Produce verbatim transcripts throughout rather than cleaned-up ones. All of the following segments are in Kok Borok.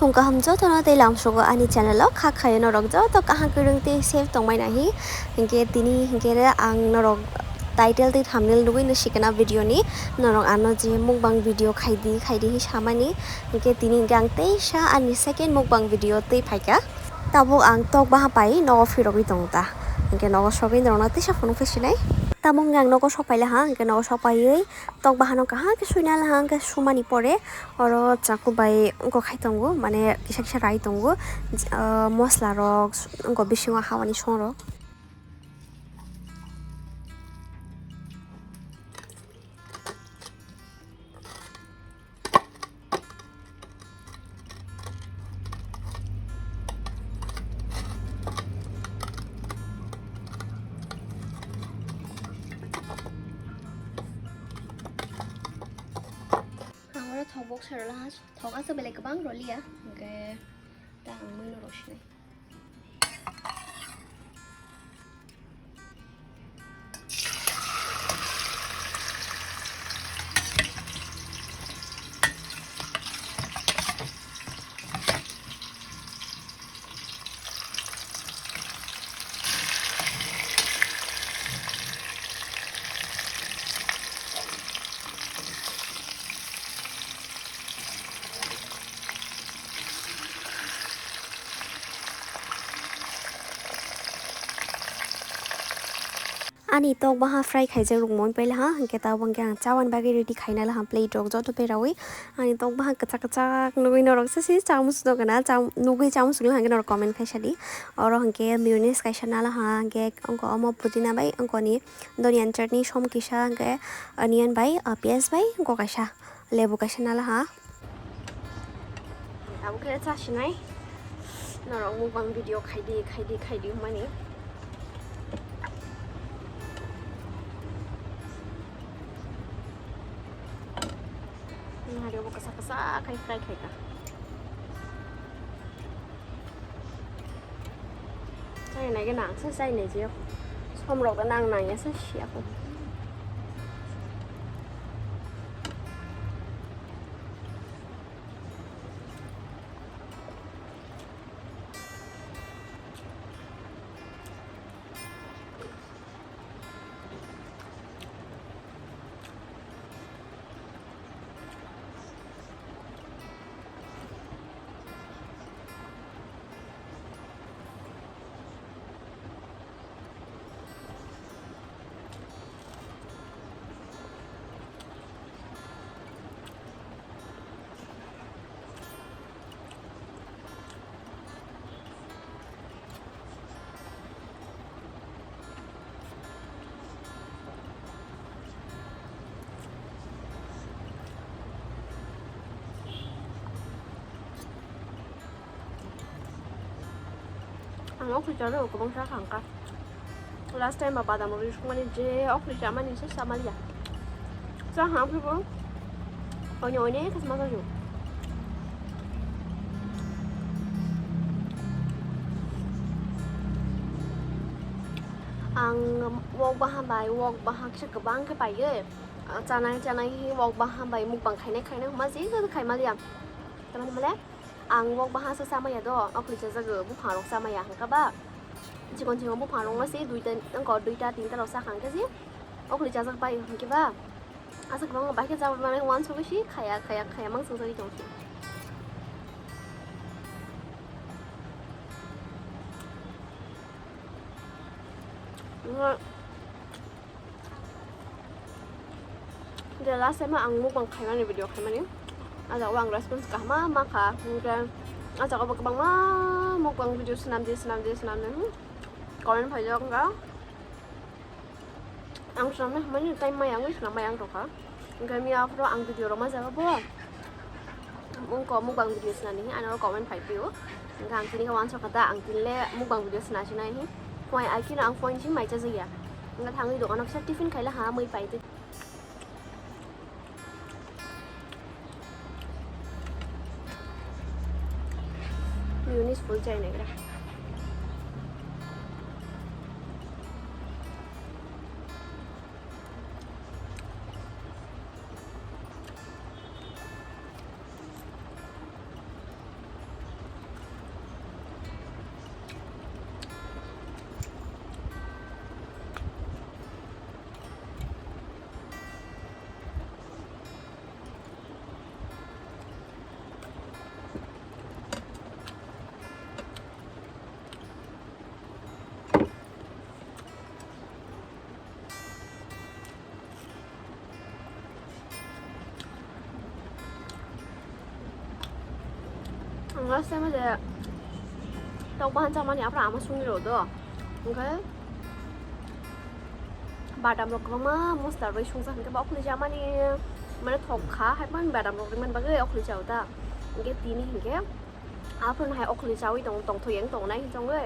Phung kaham jotono tei lamsogo ani channel o kha khayo norok joto kaham kwrwng tei safe tongmani. Hinkhe tini hinkhe ang norok title tei thumbnail nugwi no sikana video ni, norok ano je mukbang video khaidi khaidi hi samani. Hinkhe tini hinkhe ang teisa ani second mukbang video tei phaikha. Tabuk ang tok baha pai nogo phirogwi tongo ta. Hinkhe nogo sogwi norokno teisa phunuk phi sinai. Tabuk hinkhe ang nogo sok paila ha, hinkhe nogo sok paiwi tok bahano kaham khe suina laha, hinkhe sumani pore oro chaku bai wngkok khai tongo, mane kisa kisa rai tongo, ah, mosla rok wngkok bisingo hawani song rok. Ang oro thok box rwla, thok aswk belai kwbang rwliya, hwnkhe ta ang mui no rw sinai. Ani tok baha fry khaijak rwngmani paila ha, hinkhe tabuk hinkhe ang chabani bagwi ready khaina laha plate rok joto berawi. Ani tok baha kwchak kwchak nugwi norok sasi chamuchung nugwi chamuchung laha hinkhe norok comment khaisa di. Oro hinkhe mayonnaise kaisa nalaha, hinkhe wngkha omo pudina bai wngkha ni dhoniya ni chutney, som kisa, hinkhe onion bai, ah, piyaj bai wngkha kaisa. Lebu kaisa nalaha. Abo khe chasinai. Norok mukbang video khaidi, khaidi, khaidi hwnmani. Nahari obo kasa kasa khai fry khaika. Chainai gana ang se chainai je. Somrok gana ang nangya se siya ko. Ang o khwi charo kwbangsa kha wngkha. Last time ba badam rwi sukmani je o khwi chamani se chamaliya. Cha ha phaibo. Oni oni khasma kha ju. Ang wok baha bai wok baha kisa kwbang khe paiye. Chanai chanai hi wok baha bai mukbang khainai khainai hwnma je khaimaliya. Tamani male? Ang wok baha se chamaya do, o khwi chajago buphang rok chamaya hwnkha ba. Chikon chikon buphang rok no se duita, wngkha duita tinta rok chakha hwnkhe se o khwi chajak bai hwnkhe ba. Aswk kwbangma bai khe chabai mano wansugwi se khaya khaya khaya mang sungsagwi tong se. Je last time ang mukbang khaimani video khaimani, ah jagao ang response kaham ma kha, hinkhe ah jagao bo kwbangma mukbang video swnam di swnam di swnam di, hmm, comment phaijak wngkha. Ang swnamna hwnmani time maya wngwi swnam maya wng tongkha, hinkhe miya aphuru ang video rwma jaga bo. Wngkha mukbang video swnani hinwi ano comment phai phio. Hwnkhe ang tini khe uansukha da, ang tini le mukbang video swnasi nai hinwi. Phone, I kheno ang phone simi mai chajakya. Hwnkhe thangwi dokano kisa tiffin khaila ha, mui pai twi. Mayonnaise full chai nai gra. Last time je tok bahan chamani aphra ama sungwi rw do. Hwnkhe badam rok kwbangma mosla rwi sungjak, hwnkhe ba okhli chamani mane thok kha, hai phano badam rok rwmani bagwi okhli chao ta. Hwnkhe tini hwnkhe aphano hai okhli chawi tong, tongthok yang tongnai hwnkhe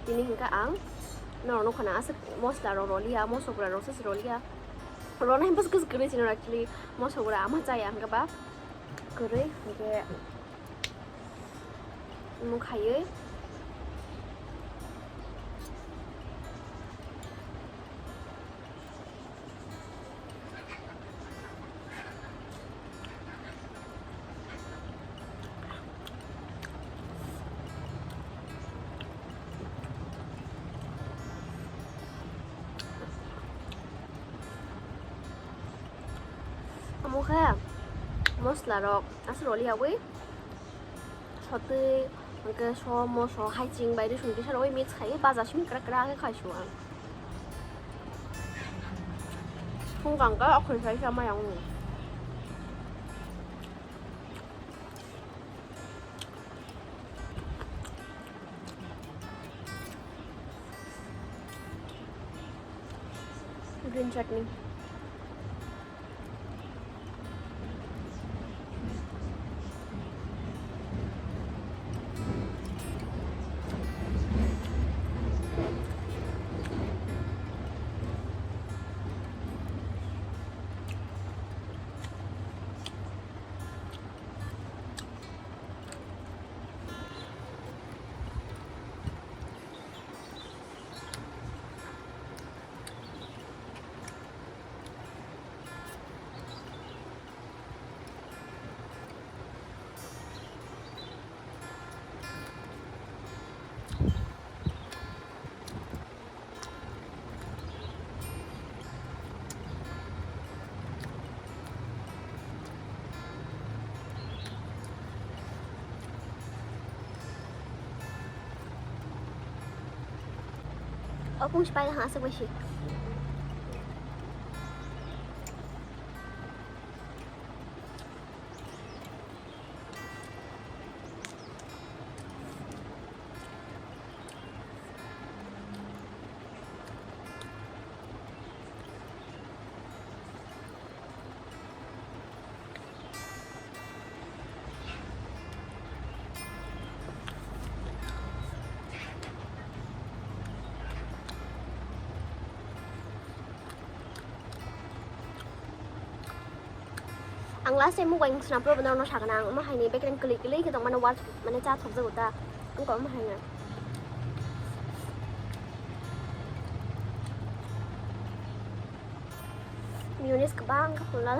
tini hwnkhe ang norok nukha na aswk mosla rok roliya, mosokra rok se roliya. Rona himpas kwrwi chino actually mosokra ama chaya hwnkhe ba kwrwi hwnkhe. Omo khaiwi. Omo khe mosla rok aswk roliyawi sotwi hwnkhe so moso haiching bai rwsong kisa rwui mix khaiwi baja simi kwrak kwrak khe khaisio ang. Phung kang khe okhoi khai sama yang. Green chutney. Opung sipai ha aswk bai si. Ang last time mobile swnam pro bono sakna ang omo haini bekereng kwlwi kwlwi khe tongmani watch mane cha thokjago ta wngkha omo haino. Mayonnaise kwbang khe phunla.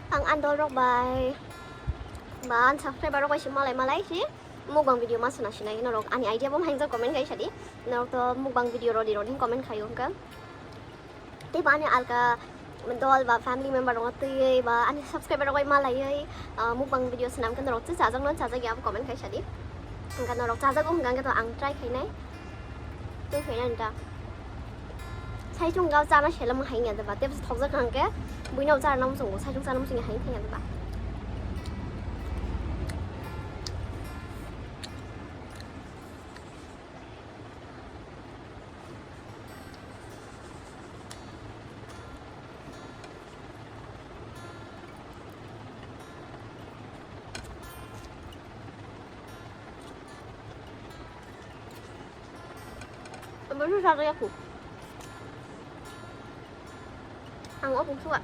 Ang ani dol rok bai ba ani subscriber rok bai se malai malai se mukbang video ma suna sinai norok ani idea bo mahingjak comment khai sadi. Norok to mukbang video rodi rodi comment khayo hwnkhe. Tei ba ani alka dol ba family member rok twiwi ba ani subscriber rok bai malaiwi, ah, mukbang video swnam khe norok chajak no chajak ya comment khai sadi. Hwnkhe norok chajago hwnkha hwnkhe to ang try khainai. Tei khainai da. Saichung ga chana sela mo hainga da ba. Tei thokjak hwnkhe buino chana mo chungo saichung chana mo chungo hain thangya da ba. Ang open suwa.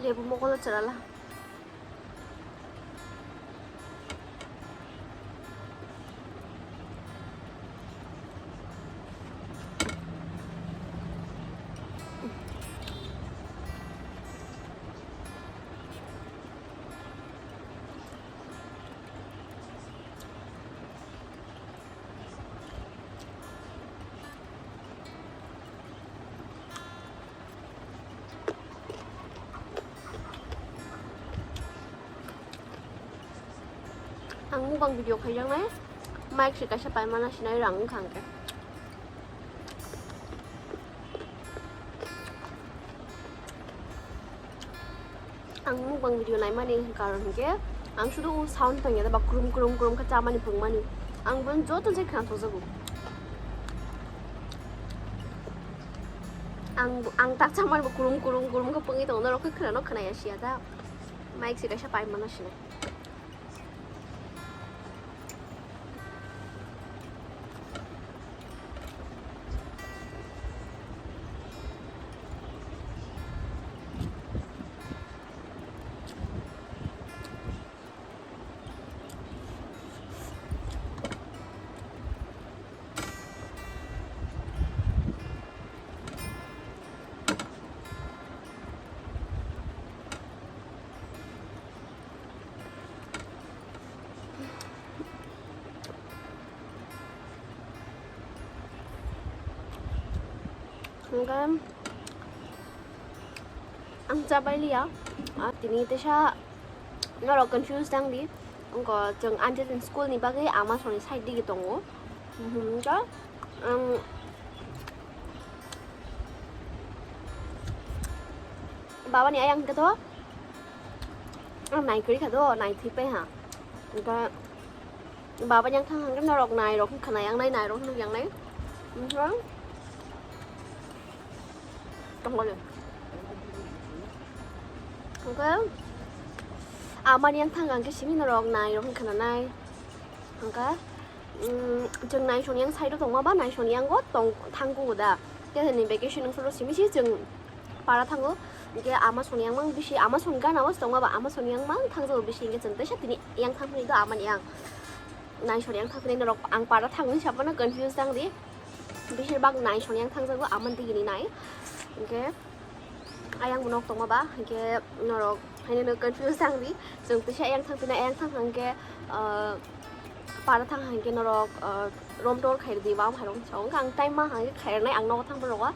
Lebu mokolo chalala. Ang mukbang video khaijaknai, mic se kaisa paimana sinai rang wngkha hwnkhe. Ang mukbang video naimani karon hwnkhe ang sudu o sound tongya ba krum krum krum khe chamani phungmani. Ang bono joto je khna thokjago. Ang, ang tak chamani bo krum krum krum khe pungwi tongo, norok khe khwnano khwnaya siya da. Mic se kaisa paimano sinai. Hwnkhe ang chabai liya, ah, tini teisa norok confuse tang di, wngkha chwng anjali school ni bagwi ama soni side digi tongo, hwnkhe ang baba ni ayang hwnkhe to ang nai kwrwi kha do, nai thwi pai ha, hwnkhe. Baba yang thang hangke norok nai rok khna yang nai, nai rok nuk yang nai. Mhm. Tongole. Hangke ama yang thang hangke simi norok nai rok khna nai. Hangke, mm, chwng nai song yang side o tongma ba nai song yang go tong thang ku da. Khe ni vacation solo simi si chwng para thango, hingke ama song yang mang bisi, ama song gana o tongma ba ama song yang mang thangjago bisi, hingke chwng teisa tini yang thang phani do ama ni yang nai song yang thang phani norok ang para thangwi saphano confuse tang di, besir bak nai song yang thangjago ama digini nai, hingke ayang bo nok tongma ba hingke norok haino no confuse tang di, chwng teisa yang thang phani yang thang hingke, ah, para thang hingke norok, ah, rom tor khair di ba, ang khairok ang time ma hingke khairnai ang nogo thang phano rogo.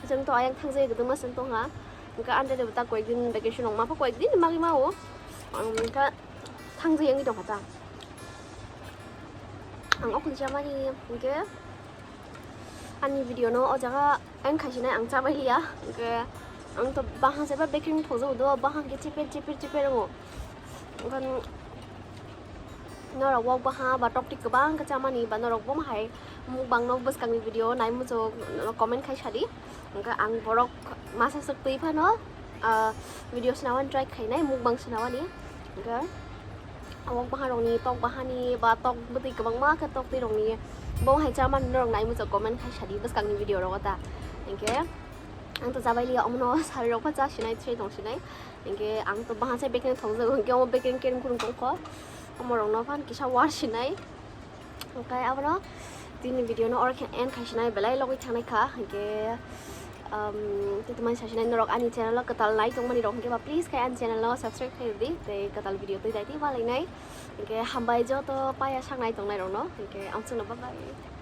Chwng to ayang thangjak kwbangma chwng tongha. Hwnkhe under ta koyekdin vacation wngma pha koyekdin bagwi ma-o. Ang hwnkhe thangjak wngwi tongkha ta. Ang okhon chamani hwnkhe Ani video no o jaga ang khaisinai ang chabai liya. Hwnkhe ang to bahang seba baking thojo do, bahang khe chipir chipir chipir wngo. Hwnkhe norok wok baha ba toktik kwbang khe chamani ba norok bo hai mukbang no bwskangni video nai muchuk comment khai sadi. Hwnkhe ang borok masa swk twi phano video swnawani try khainai, mukbang swnawani. Hwnkhe wok baha rokni, tok bahani ba tok bwtwi kwbangma khe tok twi rokni bo hai chamani norok nai muchuk comment khai sadi bwskangni video rogo ta. Hwnkhe ang to chabai liya, omono sari rok pha cha sinai, twi tong sinai. Hwnkhe ang to bahasa baking thongjak, hwnkhe omo baking kereng kurung tongkho, omo rokno phan kisa war sinai. Hwnkhe abono tini video no oro khe end khai sinai, belai logwi thangnai kha. Hwnkhe um, tini mani sasinai norok ani channel o kwtal nai tongmani rok hwnkhe ba please khai ani channel o subscribe khai di, tei kwtal video twi dai tei walainai. Hwnkhe hambai joto paya sangnai tongnai rokno, hwnkhe ang chwngno bye bye.